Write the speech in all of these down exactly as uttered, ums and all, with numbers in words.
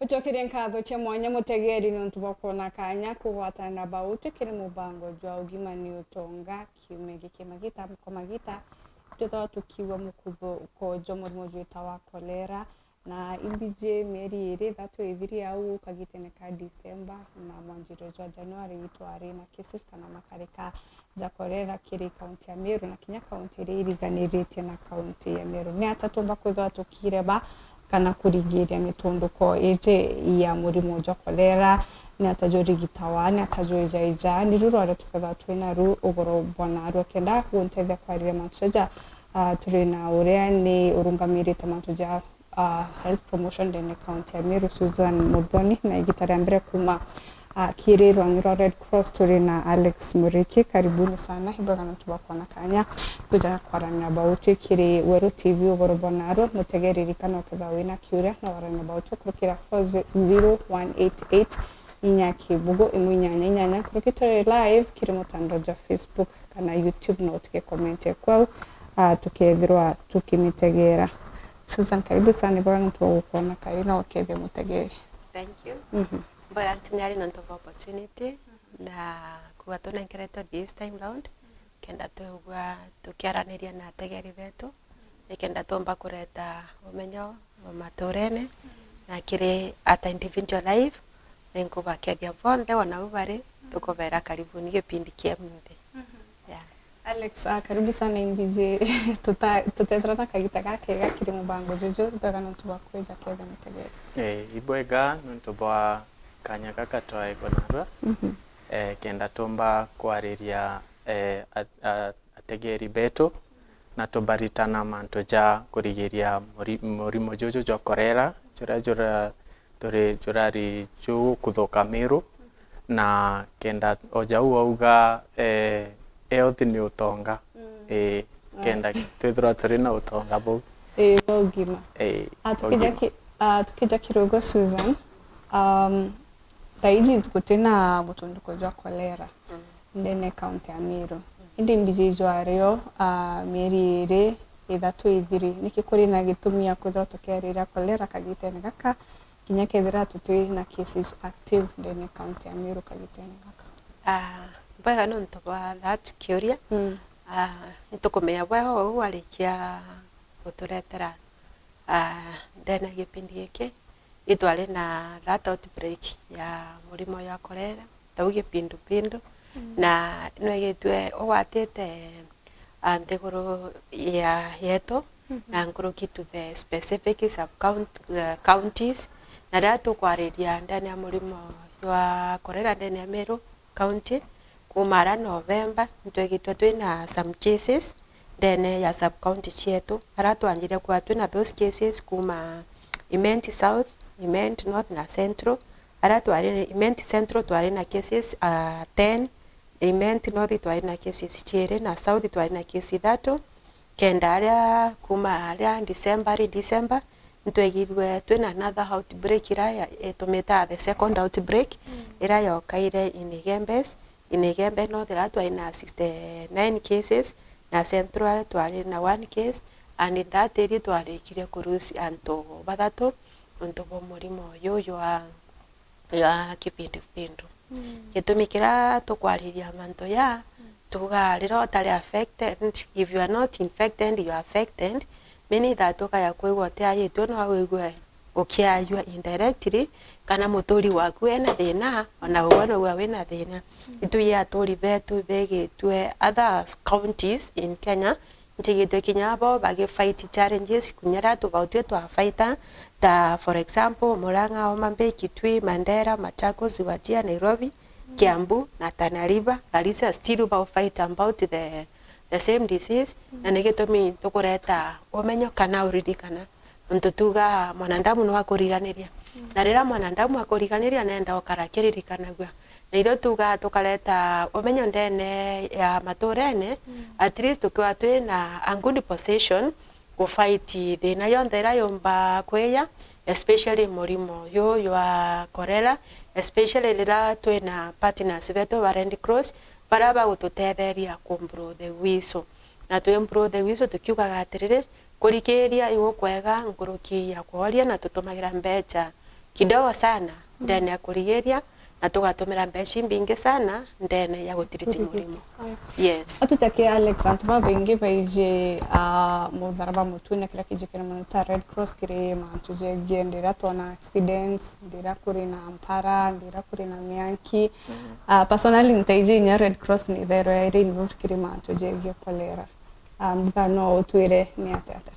Tucokerie nkatho cia mwanya mutegeri niuntu bwa kwona kanya kugwatana na bautwi kiri mubango jwa ugima ni utonga kiumia giki. Magita kwa magita, twithagwa tukiigua mukuthuko jwa murimo jwitawa kolera, na imbiji mieri iri ithatu ithiri au kagitene ka Disemba na mwanjiriro jwa Januari, itwari na cases kana makarika ja kolera kiri kaunti ya Meru na kinya kaunti iria iriganiritie na kaunti ya Meru. Ni ata tumba kwithwa tukireba kana kurigiria mitunduko iji ya murimo jwa kolera? Ni ata jurigitawa? Ni ata jwijaija? Ni ru rware tukethwa twina ru ugoro bwa narua. Kenda guntethia kwariria mantu jaja, ah, turi na uria ni urungamirite mantu ja ah, health promotion ndene kaunti ya Meru, Susan Muthoni, na igita ria mbere kuma, ah, kiri rwang'i rwa Red Cross turi na Alex Muriki. Karibuni sana, ibwega nontu bwa kwona kanya kuja kwaranira bautwi kiri Weru T V ugoro bwa narua. Mutegeri, ririkana ukethwa wina kiuria no waranira bautwi kurukira four zero one eight eight inya kibugu imwe inyanya inyanya. Nkuruki turi live kiri mutandao jwa Facebook kana YouTube, no utige comment kwau, ah, tukethirwa tukimitegera. Susan, karibu sana, ibwega nontu bwa gukwona kari no ukethie mutegeri. Thank you. Mhm. Mbwega ntinyari nontu bwa opportunity na kuga tunenkeretwe this time round, kenda twigua tukiaraniria na ategeri betu, nikenda tumba kureta umenyo maturene na kiri at individual life. Ninkubakethia bonthe ona u bari, tukubera karibuni gipindi kia munthi. Mhm. Yeah. Alex, ah, karibu sana imbiji. Tuta-, tutethira na kagita gakega kiri mubango juju, ibwega nontu bwa kwija kethia mutegeri. Eh, ibwega nontu bwa kanya gaka twaegwa narua. Mhm. Eh, kenda tumba kwariria, eh, a-, a-, ategeri betu na tubaritana mantu ja kurigiria muri-, murimo juju jwa kolera, juria jura-, turi, jurari jukuthuka Meru, na kenda o jau auga, eh, health ni utonga. Mm. Eh, kenda twithirwa turi na utonga buu. Eh, bwa ugima. Eh, ah, tukija ugima. Ki-, ah, tukija kirugo, Susan, um, thaiji gutina mutunduko jwa kolera. Mm. Ndene kaunti ya Meru. Mm. Indi mbiji ijwario, ah, mieri iri, ithatu ithiri, niki kuri na gitumi ya kwithirwa tukiariria kolera kagitene gaka, kinya kethira tutwi na cases active ndene kaunti ya Meru kagitene gaka? Ah, bwega nontu bwa that kiuria. Mm. Ah, nitukumenya bwega uu arikia guturetera, ah, ndene ya gipindi giki, itwari na that outbreak ya murimo ya kolera, tau gipindupindu, mm, na nwegitue ugwatite, ah, nthiguru ya, yetu, mhm, na nkuruki to the specific sub count-, eh, counties, na riria tukwariria ndene ya murimo jwa kolera ndene ya Meru County, kuma ara November, nitwegitwe twina some cases ndene ya sub county cietu, ara twanjire kwaa twina those cases kuma Imenti South, Imenti North na Central. Ara twari Imenti Central twari na cases, ah, ten, Imenti North twari na cases ciiri, na South twari na case ithatu. Kenda aria kuma aria December, ari December, nitwegirwe twina another outbreak ira ya, itumitaga the second outbreak, mm, ira yokaire in Igembes. In Igembe North ira twari na sixty-nine cases, na Central twari na one case, and in that area twarikire ku lose antu bathatu nontu bwa murimo uyu jwa, jwa kipindupindu. Mm. Gitumi kiria tukwariria mantu ya, mm, tuga riria utari affected, if you are not infected, you are affected, meaning that ukaya kwigua utiayitwe, no wigue ukiayua indirectly, kana muturi waku ena thina, ona we no wina thina. Mm. Itwi aturi betu begitwe other counties in Kenya, njigitwe kinya bo bagi fight challenges kinya riria tubautwi twa fighter, ta for example, Murang'a, Homa Bay, Kitui, Mandera, Machakos, Wajir, Nairobi, mm, Kiambu, na Tana River, Garissa, still bao fight about the, the same disease, mm, na ni gitumi tukureta umenyo kana uririkana. Nontu tuuga mwanadamu no akuriganiria. Mm. Na riria mwanadamu akuriganiria, nenda ukara akiririkanagua. Na ithui tuuga tukareta umenyo ndene ya maturene, mm, at least tukiwa twi na a good position ku fight thina yonthe iria yumba kwija, especially murimo uyu jwa cholera, especially riria twi na partners betu ba Red Cross, baria bagututetheria ku blow the whistle. Na twi blow the whistle tukiugaga atiriri, kurikiria igukwega nkuruki ya kworia na tutumagira mbeca kidogo sana ndene ya kurigiria, na tugatumira mbeca imbingi sana ndene ya gutiriti murimo. Yes. Atuteke Alex, antu babaingi baiji, ah, mutharaba mutune, kiria kijikire mono ta Red Cross kiri mantu jegie ndira twona accidents, ndira kuri na mpara, ndira kuri na mianki. Ah, personally ntaiji inya Red Cross ni therwa iri involved kiri mantu jegie kolera. Ah, mbuga no utwire ni atia atia?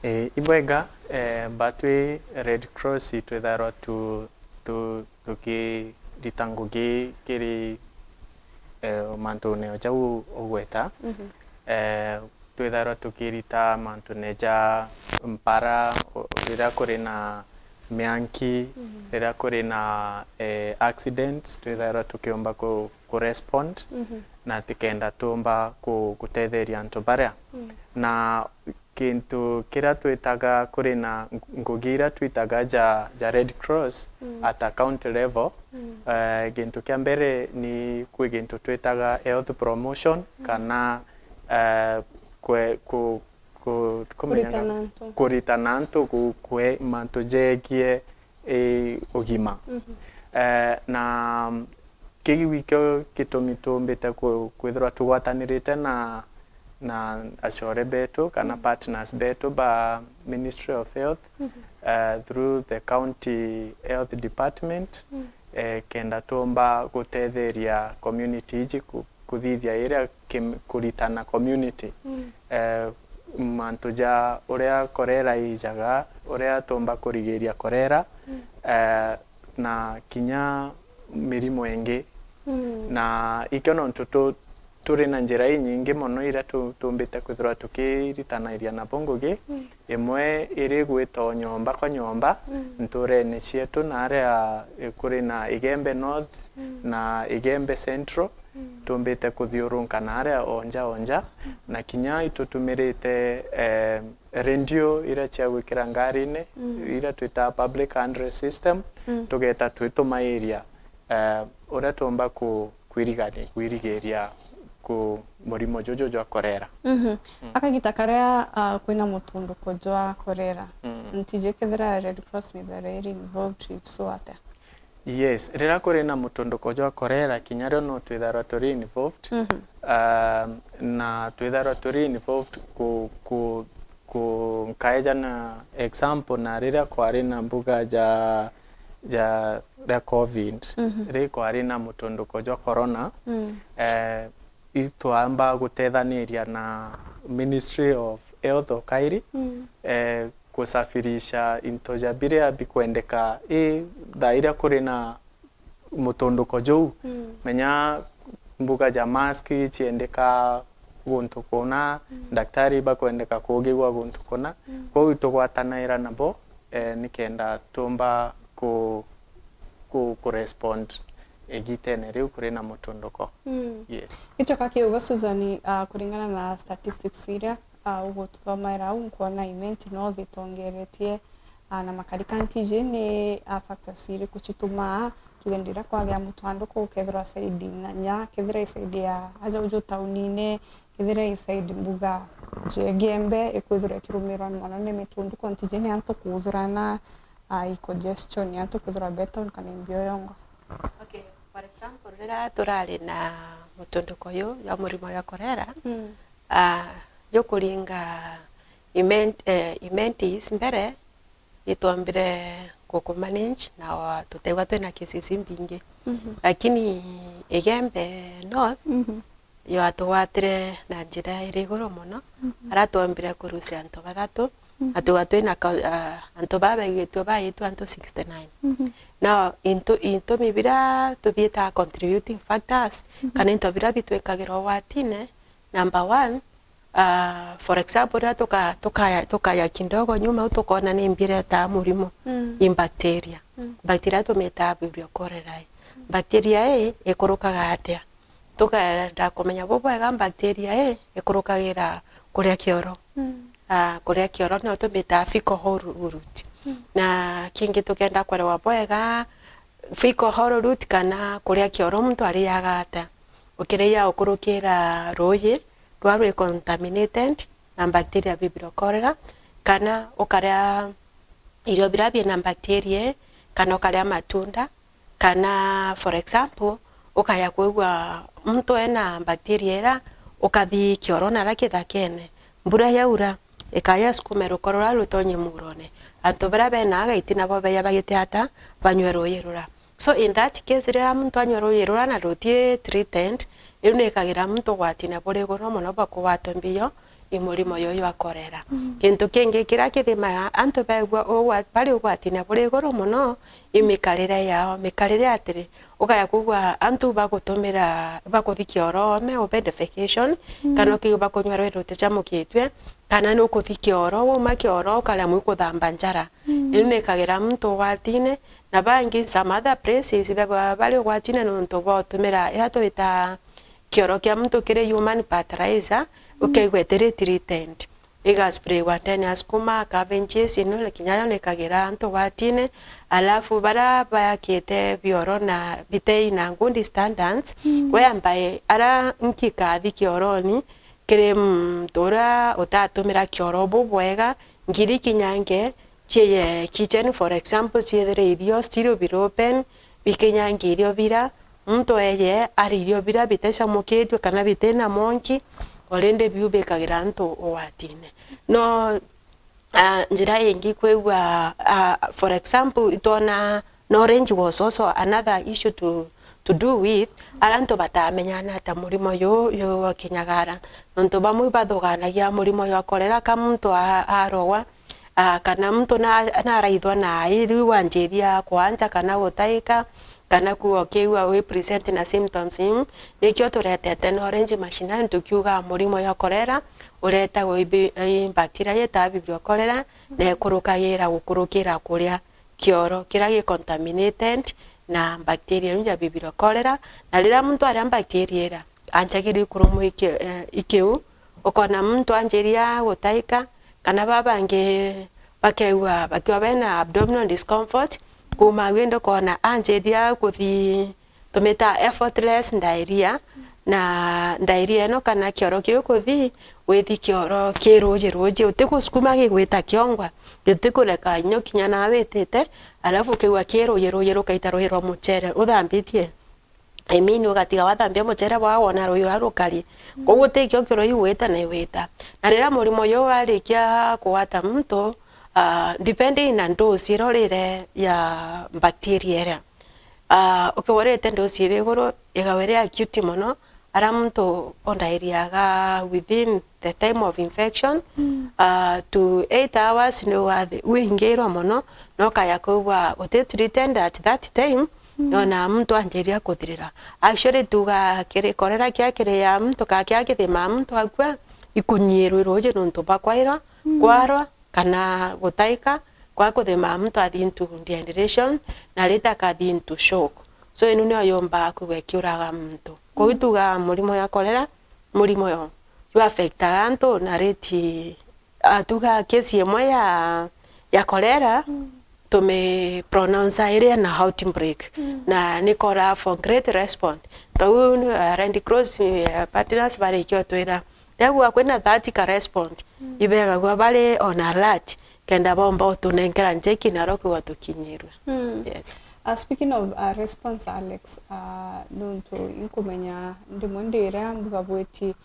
Eh, ibwega, eh, batwi Red Cross twithairwa tu, tu, tukirita ngugi kiri, eh, mantune o jau ugweta. Eh, twithairwa tukirita mantune ja mpara, o, riria kuri na mianki, riria kuri na, eh, accidents, twithairwa tukiumba ku, ku respond, na tikenda tuumba ku, gutetheria antu baria. Na kintu kiria twitaga, kuri na ngugi iria twitaga ja, ja Red Cross at a county level. Eh, gintu kia mbere ni kwi gintu twitaga health promotion, kana, eh, kwe, ku, ku, kumenyana, kuritana antu, kuritana antu ku, kwe mantu jegie, eh, ugima. Eh, na kiu ikio gitumi tuumbite ku, kwithirwa tugwatanirite na, na acore betu kana partners betu ba Ministry of Health, eh, through the County Health Department, eh, kenda tuumba gutetheria community iji ku, kuthithia iria kim, kuritana community. Eh, mantu ja uria korera ijaga, uria tuumba kurigiria korera, eh, na kinya mirimo ingi. Na ikio nontu tu, turi na njira inyingi mono iria tu, tuumbite kwithirwa tukiritanairia nabo ngugi. Imwe iri gwita o nyomba kwa nyomba nturene cietu, na aria, eh, kuri na Igembe North na Igembe Central, tuumbite kuthiurunka na aria onja onja, na kinya itutumirite, eh, radio iria cia gwikira ngarine, iria twitaga public address system, tugeta twitumairia, eh, uria tuumba ku, kwirigani, kwirigiria ku murimo juju jwa korera. Akagita karia, ah, kwina mutunduko jwa korera, ntiji kethira Red Cross nithairwa iri involved, if so atia? Yes, riria kuri na mutunduko jwa korera, kinya rio no twithairwa turi involved. Ah, na twithairwa turi involved ku, ku, ku, nkaeja na example, na riria kwari na mbuga ja, ja, ria covid, ri kwari na mutunduko jwa corona, eh, itwamba gutethaniria na Ministry of Health o kairi, eh, kusafirisha into ja biria bikwendeka i thaa iria kuri na mutunduko juu. Menya mbuga ja mask ciendeka guntu kuna, daktari bakwendeka kugigwa guntu kuna. Kwou itugwatanaira nabo, eh, nikenda tumba ku, ku, ku respond igitene riu kuri na mutunduko. Yes. Icoka kiuga Susan, ah, kuringana na statistics iria, ah, ugututhomaira au, nkwona Imenti North itongeretie, ah, na makarika ntiji ni, ah, factors iriku citumaa tuge ndira kwagea mutwanduko ukethirwa side na nya, kethira i side ya aja uju taunine, kethira i side mbuga ja Igembe ikwithirwa ikirumirwa mono ni mitunduko ntiji ni antu kuuthurana, ah, i congestion ya antu kwithirwa beton kana i mbioyongo. Okay, for example, riria turari na mutunduko uyu jwa murimo jwa korera, ah, jukuringa Imen-, eh, Imentis mbere itwambire guku manage na wa-, tutegwa twina cases imbingi. Lakini Igembe North, yo atugwatire na njira iri iguru mono, aria twombire kurucia antu bathatu, na tuga twina ka-, ah, antu baa baigitue baitwe antu sixty-nine. Now, into, intumi biria tubiitaga contributing factors, kana into biria bitwikagira ugwatine, number one, ah, for example, riria tuka-, tukaya, tukaya kidogo nyuma au tukona ni mbi iretaa murimo, i bacteria. Bacteria tumiitaga Vibrio cholerae. Bacteria ii ikurukaga atia? Tukenda kumenya bubwega bacteria ii ikurukagira kuria kioro. Ah, kuria kioro nio tumiitaga fecal oral route. Na kingi tukenda kwerewa bwega fecal oral route kana kuria kioro muntu ariaga atia. Ukiria ukurukira ruuji ruria rwi contaminated na bacteria Vibrio cholerae, kana ukaria irio biria bina bacteria ii, kana ukaria matunda, kana for example, ukaya kwigua muntu ena bacteria ira, ukathi kioro nara kithakene, mbura yaura, ikaya sukuma rukoro ruria rutonye murone. Antu baria bena agaiti nabo beya bagite ata? Banywe ruuji rura. So in that case, riria muntu anywa ruuji rura na ruti treated, riu nikagira muntu ugwatine buri iguru mono bwa kugwatwa mbio i murimo juju jwa cholera. Kintu kingi kiria kithimaga antu begua ugwa-, bari ugwatine buri iguru mono i mikarire yao. Mikarire atiri, ukaya kwigua antu bagutumira, bakuthi kioro ome, ube defecation, kana ukiigua bakunywa ruuji rutijamukitue, kana nukuthi kioro, wauma kioro ukaremwa ikuthamba njara. Riu nikagira muntu ugwatine, na bangi in some other places bethagwa bari ugwatine nontu bwa utumira iria twita kioro kia muntu kiri human fertilizer, ukaigua itiri treated. Igaspraywa ndene ya sukuma, cabbages, ino kinya yo nikagira antu ugwatine, alafu baria bayakite bioro na bitei na good standards, we ambaye ara nkikathi kioroni, kiri muntu uria utatumira kioro bubwega, ngiri kinyange, cieye kitchen, for example, ciethire irio still biri open, bikinyange irio bira, muntu eye ari irio bira bitecamukitue kana bitina monki, already biu bikagira antu ugwatine. No, ah, njira ingi kwigua, ah, for example, itwona na orange was also another issue to, to do with, aria antu batamenyana ata murimo yu, yu wa kinyagara. Nontu bamwe bathuganagia murimo jwa cholera ka muntu a-, arogwa, ah, kana muntu na-, naraithwa na ai, riu wanjiria kwanja kana gutaika, kana kuuga ukiigua wi present na symptoms iu, nikio turetete na orange mashinani tukiuga murimo jwa cholera uretagwa i bi-, i bacteria yetaga Vibrio cholera, na ikurukagira gukurukira kuria kioro kiria gi contaminated na bacteria iu ya Vibrio cholera, na riria muntu aria bacteria ira, anjagiria ikurumwa iki-, eh, ikiu, ukona muntu anjiria gutaika, kana baba bangi bakeigua bakiwa bena abdominal discomfort, kuuma au indi ukona anjiria kuthi tumita effortless diarrhea, na diarrhea ino kana kioro kiu kuthi, withi kioro ki ruuji ruuji, utikusukuma gigwita kiongwa, gitikureka inyo kinya na witite, alafu ukiigua ki ruuji ruuji rukaita ruuji rwa mucere uthambitie. I mean, ugatiga wathambia mucere bwa wona ruuji ruria rukari. Koguo ti kio kioro igwita na igwita. Na riria murimo uyu warikia kugwata muntu, ah, depending na dose iria urire ya bacteria iria, ah, ukiworete dose iri iguru, igawa iri acute mono, aria muntu undairiaga within the time of infection, ah, to eight hours ni wathi-, wingiirwa mono, na ukaya kwigua uti treated at that time, nona muntu anjiria kuthirira. Actually, tuga kiri cholera kia kiri ya muntu, ka kia kithimaa muntu akua, ikunyiirwa ruuji nontu bwa kwairwa, kwarwa, kana gutaika, kwa kuthimaa muntu athi into dehydration, na later akathi into shock. So, inu niyo yumbaga kwigua ikiuraga muntu. Koguo tuga murimo ya cholera, murimo yo, ju affectaga antu na rate, ah, tuga case imwe ya, ya cholera, tume pronounce iri na outbreak. Na ni call for great response. Tou, uh, Red Cross, uh, partners barikia utwira, tegua kwina that ka respond, ibegagua bari on alert, kenda bomba utunenkera njeki naro kigwa tukinyirwe. Yes. Uh, speaking of, uh, response, Alex, uh, nuntu inkumenya ndimwe ndira mbuga bwiti,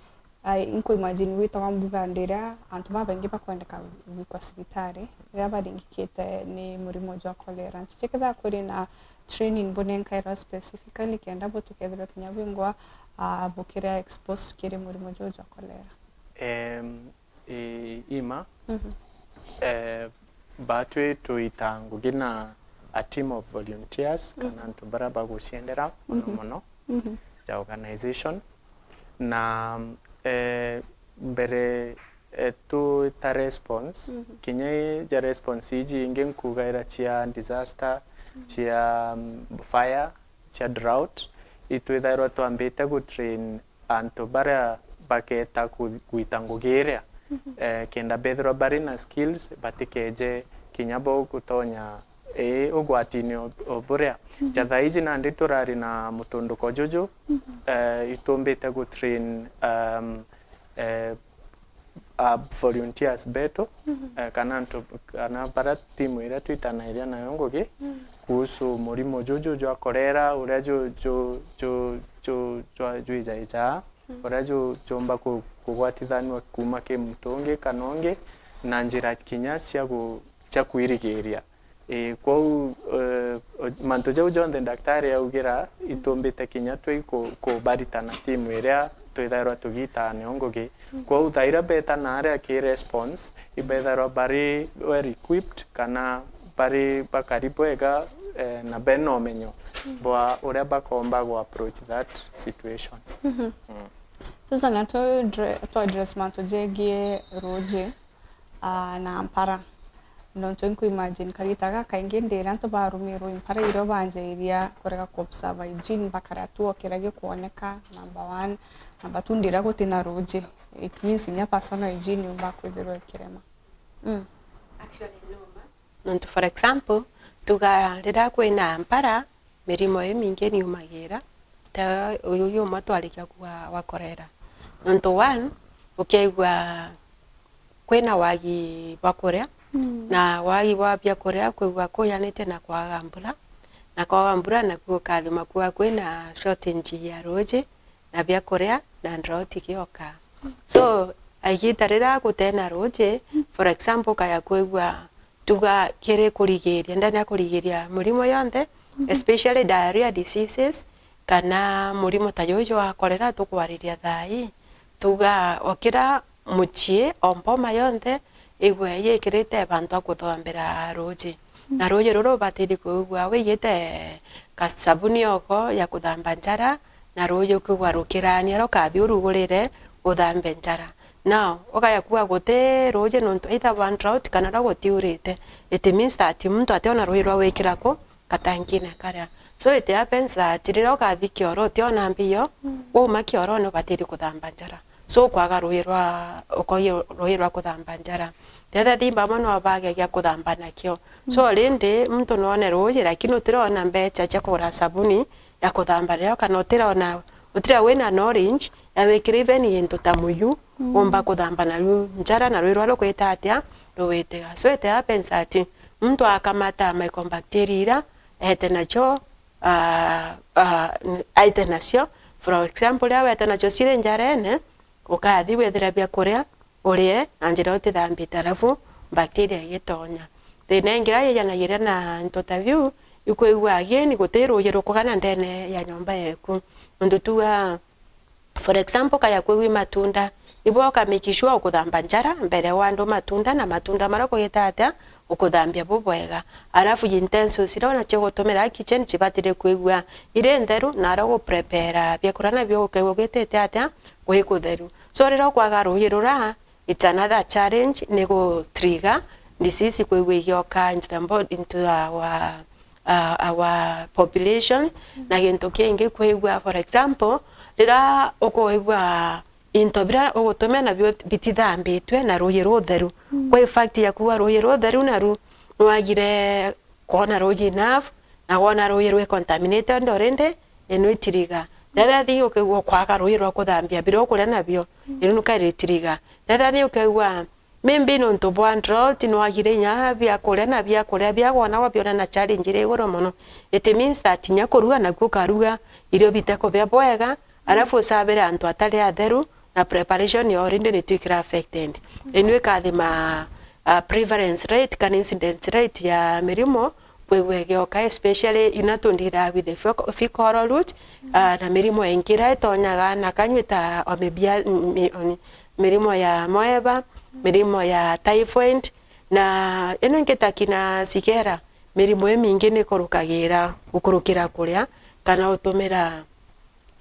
ai, inkuimagine gwitagwa mbuga ndira antu babaingi bakwendeka gwikwa cibitari riria baringikite ni murimo jwa cholera. Nchiche kethira kuri na training bunenkairwa specifically kenda bo tukethirwa kinya bwingwa, ah, bukira exposed kiri murimo juu jwa cholera? Em, i-, ima. Eh, batwi tuita ngugi na a team of volunteers, kana antu baria baguciendera mono mono ja organization. Na, eh, mbere, eh, tuita response, kinya i ja response iji ingi nkugaira cia disaster, cia, mm, fire, cia drought, itwithairwa twambite gu train antu baria baketa ku-, gwita ngugi iria, eh, kenda bethirwa bari na skills, batikeje kinya bo gutonya, ii, ugwatini o, o buria. Ja thaa iji nandi turari na mutunduko juju, eh, itumbite gu train, um, eh, a volunteers betu, eh, kana antu, kana baria timu iria twitanairia nayo ngugi, kuhusu murimo juju jwa korera, uria ju-, ju-, ju-, ju-, jwa-, jwijaijaa, uria ju-, jumba ku-, kugwatithanua kuuma ki muntu ungi kana ungi, na njira kinya cia ku-, cia kwirigiria. Ii, kwou, eh, o-, mantu jau jonthe ndaktari augira, itumbite kinya twi ku-, kubaritana timu iria twithairwa tugitaa nio ngugi. Kwou thaa iria beeta naaria ki response, ibethairwa bari well equipped kana bari bakari bwega, eh, na bena umenyo bwa uria bakomba gu approach that situation. Mm. Susan, twa addre-, twa address mantu jegie ruuji, ah, na mpara. Nontu nku imagine kagita gaka kaingi ndira antu barumirwe impara irio banjairia kurega ku observe hygiene, bakaria tu o kiria gikwoneka, number one. Number two, ndira gutina ruuji. It means inya personal hygiene yumba kwithirwa ikirema. Mm. Actually, no, ma. Nontu, for example, tuga riria kwina mpara, mirimo imingi niumagira, ta uyu, uyu umwe twarikia kuuga wa korera. Nontu one, ukeigua kwina wagi bwa kuria, mm, na wagi bwa biakuria kwigua kujanite na kwaga mbura, na kwaga mbura nakuo ukathima kuuga kwina shortage ya ruuji, na biakuria, na drought igioka. So, igita riria gutena ruuji, for example, ukaya kwigua tuga kiri kurigiria, ndene ya kurigiria murimo yonthe, mhm, especially diarrhea diseases, kana murimo ta juju jwa korera tukwariria thaa ii, tuga o kira mucii o mboma yonthe igwe yikirite bantu a kuthombera ruuji. Na ruuji ruru ubatiri kwigua wigite kasabuni oko ya kuthamba njara, na ruuji ukigwa rukirania rukathi urugurire uthambe njara. Now, ukaya kuuga guti ruuji nontu either bwa drought kana rwa gutiurite, it means that muntu ationa ruuji rwa gwikira ku katangine karia. So it happens that riria ukathi kioro utiona mbio, mm, wauma kiorone ubatiri kuthamba njara. So ukwaga ruuji rwa, ukogia ruuji rwa kuthamba njara. Tethia thimba amwe no bage gia kuthamba nakio. So, mm, rindi muntu noone ruuji lakini utirona mbecha cia kugura sabuni ya kuthamba nayo, kana utirona, utira wina knowledge ya wikira even gintu ta muyu, mm, umba kuthamba naru njara na ruuji rwa rugwita atia, rugwitiga. So it happens that muntu akamata mycobacteria iria eete nacio, ah, ah, n-, aite nacio. For example, riria weete nacio ciri njarene, ukathi wethira biakuria, urie na njira utithambite, alafu bacteria igitonya. Thina ingi iria yijanagiria na into ta biu, ikwigua again guti ruuji rukugana ndene ya nyomba yeku. Nontu tuga, for example, kaya kwigwi matunda, ibo uka make sure ukuthamba njara mbere wa andu matunda, na matunda maria ukugita atia, ukuthambia bubwega. Alafu utensils iria nacio ugutumira kitchen cibatire kwigua iri ntheru, na aria uguprepare biakuria nabio ukeigua gwitite atia, gwi kutheru. So, riria ukwaga ruuji rura, it's another challenge, ni gu trigger disease kwigua igioka into the body, into our, uh, our population. Na gintu kingi kwigua, for example, riria ukwigua into biria ugutumia nabio bitithambitue na ruuji rutheru. Mm. Kwa in fact ya kuuga ruuji rutheru naru nwagire kwona ruuji enough, na wona ruuji rwi contaminated already, ino itiriga. Rethia thi ukigua kwaga ruuji rwa kuthambia biria ukuria nabio, ino nuka ritiriga. Rethia thi ukigua maybe nontu bwa drought, nwagire inya biakuria na biakuria bia wona wabiona na challenge iri iguru mono. It means that inya kuruga naku ukaruga irio bitekubia bwega, alafu usabire antu atari atheru, na preparation ya already nitwikira affected. Ino ikathima, uh, prevalence rate kana incidence rate ya mirimo kwigua igioka, especially ina tundira with the fecal, fecal route, uh, na mirimo ingi iria itonyaga na kanyua ta amebia-, mi-, mi-, mirimo ya moeba, mirimo ya typhoid, na ino ingi ta kina sigera, mirimo imingi nikurukagira gukurukira kuria kana utumira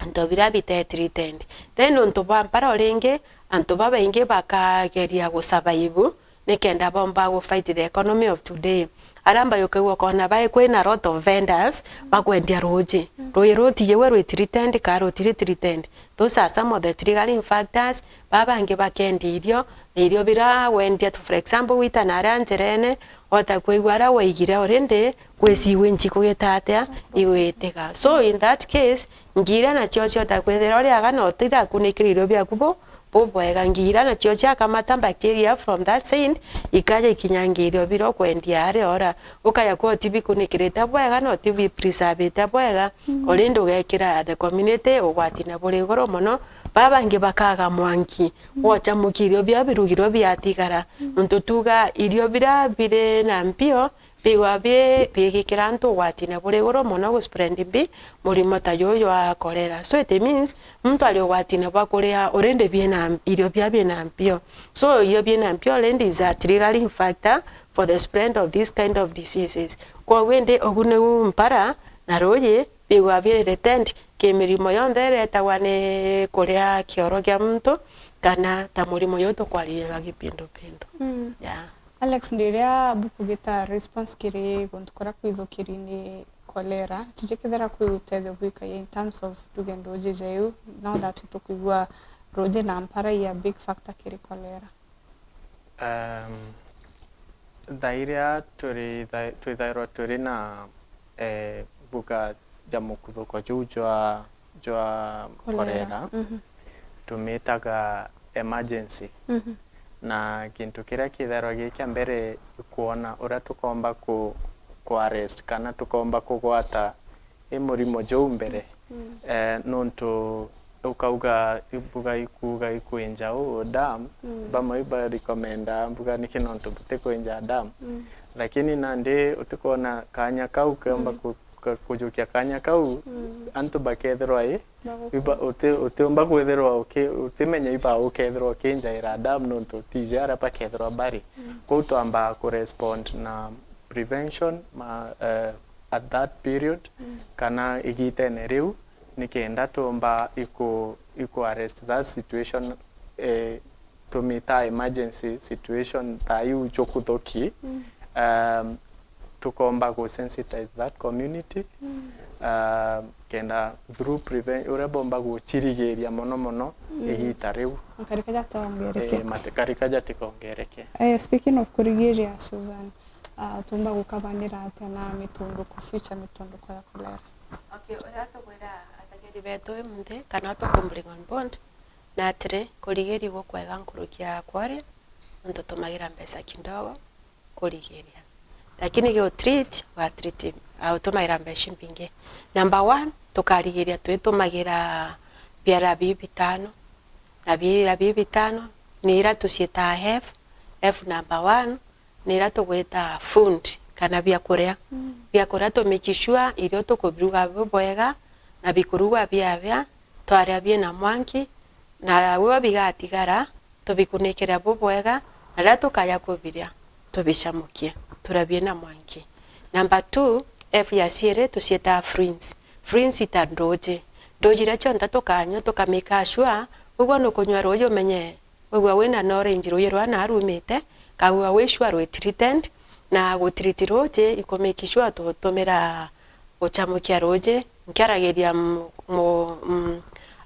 into biria bite treated. Then nontu bwa mpara o ringi, antu babaingi bakageria gu survive nikenda bomba gu fight the economy of today. Aria mbajukaigua ukona bai kwina lot of vendors bakwendia ruuji. Ruuji rutiji we rwi treated ka rutiri treated. Those are some of the triggering factors. Baba bangi bakendia irio, na irio biria wendia, for example, gwita na aria njerene, wota kwigua aria waigire already, kwi sewage kugita atia, igwitiga. So in that case, ngiria nacio ciota kwithira uriaga na utirakunikira irio biaku bu, bubwega. Ngira nacio ciakamata bacteria from that side, ikaja ikinyangiria obira ukwendia aria ora. Ukaja kwa utibikunikirite bwega na utibipreservite bwega, mm, already ugekira the community ugwatine buri iguru mono. Baa bangi bakaga mwanki, mm, gwochamukia irio biao birugirwe biatigara. Mm. Nontu tuga irio biria biri na mpio, bigwa bi-, bigikira antu ugwatine buri iguru mono gu spread bi murimo ta juju jwa cholera. So it means muntu ari ugwatine bwa kuria already bina, irio bia bina mpio. So irio bina mpio already is a triggering factor for the spread of these kind of diseases. Kwoguo indi ugu niu mpara na ruuji bigwa biri retent ki mirimo yonthe iretagwa ni kuria kioro kia muntu kana ta murimo juu tukwariria jwa kipindupindu. Mm. Yeah. Alex, ndiria bukugita response kiri guntu kuria kwithukiri ni cholera, tiji kethira kwi utethio bwikagia in terms of tuge nduuji jeu, now that tukwigua ruuji na mpara i a big factor kiri cholera? Um, thaa iria turi, tha-, twithairwa turi na, eh, mbuga ja mukuthuko juu jwa, jwa cholera, cholera, mhm, tumitaga emergency. Mhm. Na gintu kiria kithairwa gi kia mbere ikwona uria tukomba ku, ku arrest kana tukomba kugwata i murimo juu mbere. Mm. Eh, nontu ukauga, mbuga ikuuga ikwinja uu dam, mm, bamwe iba recommenda mbuga niki nontu butikwinja dam. Mm. Lakini nandi utikwona kanya kau keomba, mm, ku-, ka-, kujukia kanya kau, mm, antu bakethirwa i, bagukua, iba-, uti-, utiumba kwithirwa uki-, utimenya iba ukethirwa ukinjaira dam nontu tiji aria bakethirwa bari. Mm. Kwou twambaa ku respond na prevention ma, eh, at that period, mm, kana igitene riu, nikenda tumba iku, iku arrest that situation, eh, tumita emergency situation ta iu jukuthuki, mm, um, tukomba gu sensitize that community, mm, um, kenda through preven-, uria bomba gucirigiria mono mono, mm, igita riu. Makarika jatongereke. Eh, makarika jatikongereke. Eh, speaking of kurigiria, Susan, ah, tumba gukabanira atia na mitunduko, future mitunduko ya cholera? Okay, uria tugwira atageri betu imunthi, kana tuku bring on board, na atiri, kurigiria gukwega nkuruki ya kwori, nontu tumagira mbeca kidogo kurigiria. Lakini gi utreat, watreat, au tumagira mbeca imbingi. Number one, tukarigiria twitumagira biara bibi bitano. Na biara bibi bitano, ni ira tuciitaa F, F number one, ni ira tugwita food, kana biakuria. Mm. Biakuria tu make sure irio tukubiruga bubwega, na bikurugwa biabia, twaria bina mwanki, na uu bigatigara, tubikunikire bubwega, na riria tukaja kubiria, tubicamukie, turia bina mwanki. Number two, F ya ciiri tuciitaa fluids. Fluids ta nduuji. Nduuji iria cionthe tukanyua, tuka make sure, wigua nukunyua ruuji umenye, wigua wina knowledge ruuji ruria naarumite, kagua wi sure rwi treated, na gu treat ruuji iku make sure tutumira gucamukia ruuji, nkiaragiria mu-, mu-, mm,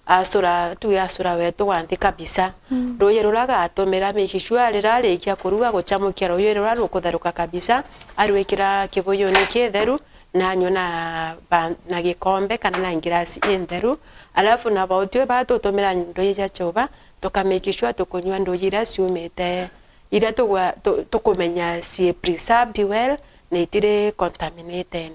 asura, tuge asura wetu wa nthi kabisa. Mm. Ruuji ruria agatumira, make sure riria arikia kuruga gucamukia ruuji ruria rukutheruka kabisa, arwikira kibuyuni kitheru, na anyua na ba-, na gikombe kana na ngirasi intheru. Alafu na bautio ba tutumira nduuji ja chuba, tuka make sure tukunyua nduuji iria ciumite, iria tugwa-, tu-, tukumenya cii preserved well na itiri contaminated,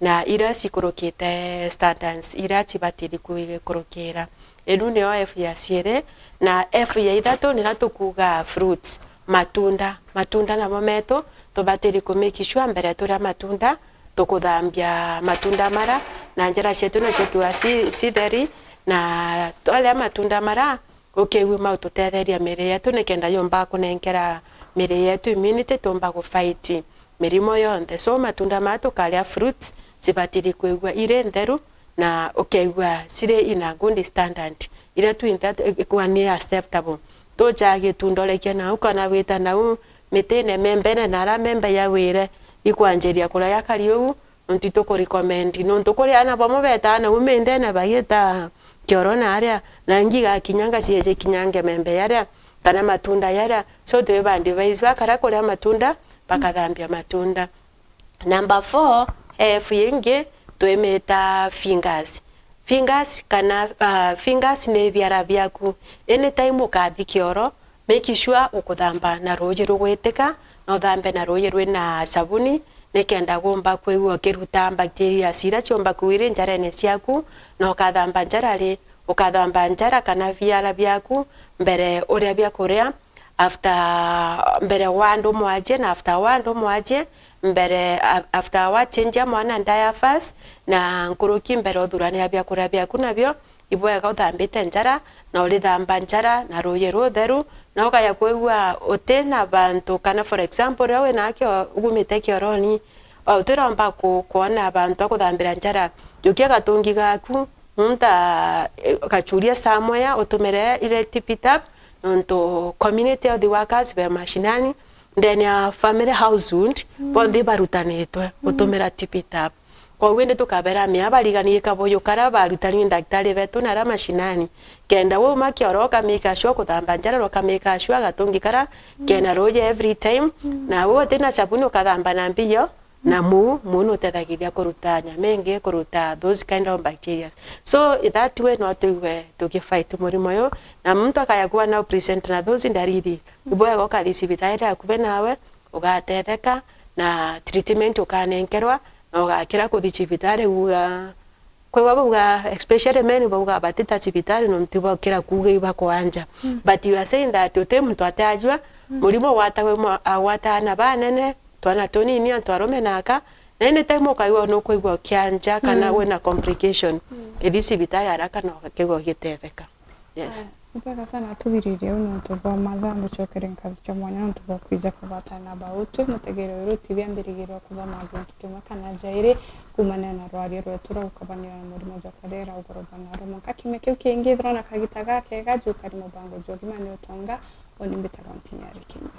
na iria cikurukite standards iria cibatiri kwi-, kurukira. Inu niyo F ya ciiri, na F ya ithatu niria tukuuga fruits, matunda. Matunda namo metu, tubatiri ku make sure mbere turia matunda, tukuthambia matunda mara na njara cietu nacio kiwa ci-, citheri, na twaria matunda mara, ukeigua maututetheria miiri yetu nikenda yumba kunenkera miiri yetu immunity, tumba gu fight mirimo yonthe. So matunda maa tukaria, fruits, cibatiri kwigua iri ntheru na ukeigua ciri in a good standard, iria twinthe ikwani acceptable. Tuja gitunda urekia nau kana wita nau mitine membene na aria membe yawire ikwanjiria kuria yakari uu, nontu ituku recommend, nontu kuri aana bamwe betaa nau mindene bagita kioro na aria, na ngigakinya ngaciije kinyange membe yaria, kana matunda yaria. So twi ba advise, bakaria kuria matunda, bakathambia matunda. Number four, F ingi twimita fingers. Fingers kana, ah, fingers ni biara biaku. Anytime ukathi kioro, make sure ukuthamba na ruuji rugwitika, na uthambe na ruuji rwina sabuni, nikenda gumba kwigua ukiruta bacteria iria ciumba kuiri njarene ciaku, na ukathamba njara ri, ukathamba njara kana biara biaku mbere uria biakuria, after, mbere wa andu mwaje na after wa andu mwaje, mbere, a-, after wa change mwana diapers, na nkuruki mbere uthurania biakuria biaku nabio, ibwega uthambite njara, na urithamba njara na ruuji rutheru, na ukaya kwigua uti na bantu, kana for example, riria wina kio-, ugumite kioroni, o, utiromba ku-, kwona bantu a kuthambira njara, jukia gatungi gaku, nta, e, gachuria somewhere, utumire ire tip top, nontu community health workers be mashinani, ndene ya family household, bonthe ibarutanitwe gutumira tip top. Kwou indi tukabera mia bariganie kabuyu karia barutani ni ndagitari betu na aria mashinani. Kenda wauma kioro ukamake sure kuthamba njara na ukamake sure gatungi karia kena ruuji every time. Na we utina sabuni ukathamba na mbio na muu, muu nutethagiria kuruta nyama ingi, kuruta those kind of bacteria. So, that way no tuigue tugifight murimo uyu. Na muntu akaya kuwa na present na those ndariri, ibwega ukathi cibitari akubi nawe, ugatetheka, na treatment ukanenkerwa, na ugakira kuthi cibitari uga, kwigua bauga, especially men bauga batita cibitari nontu baukira kuuga ibakwanja. But you are saying that uti muntu atajua, murimo ugwatagwa mwa-, agwataa na banene, twana tunini, antu arume na aka, na anytime ukaigua nukwigua ukianja kana wina complication, ithi cibitari haraka na ukigua ugitetheka. Yes. Aya, ni bwega sana tuthiririe uu nontu bwa mathaa, mbucokere nkathi cia mwanya nontu bwa kwija kubatana na bautu. Mutegere uyu ruti bia mbirigiro kuthoma gintu kimwe kana jairi kuumania na rwaria rwetu rwa gukabanira na murimo jwa kolera ugoro bwa naro. Mwanka kiumia kiu kingi, ithirwa na kagita gakega, jukari mubango jwa ugima ni utonga, uni mbitaga Ntinyari Kinya.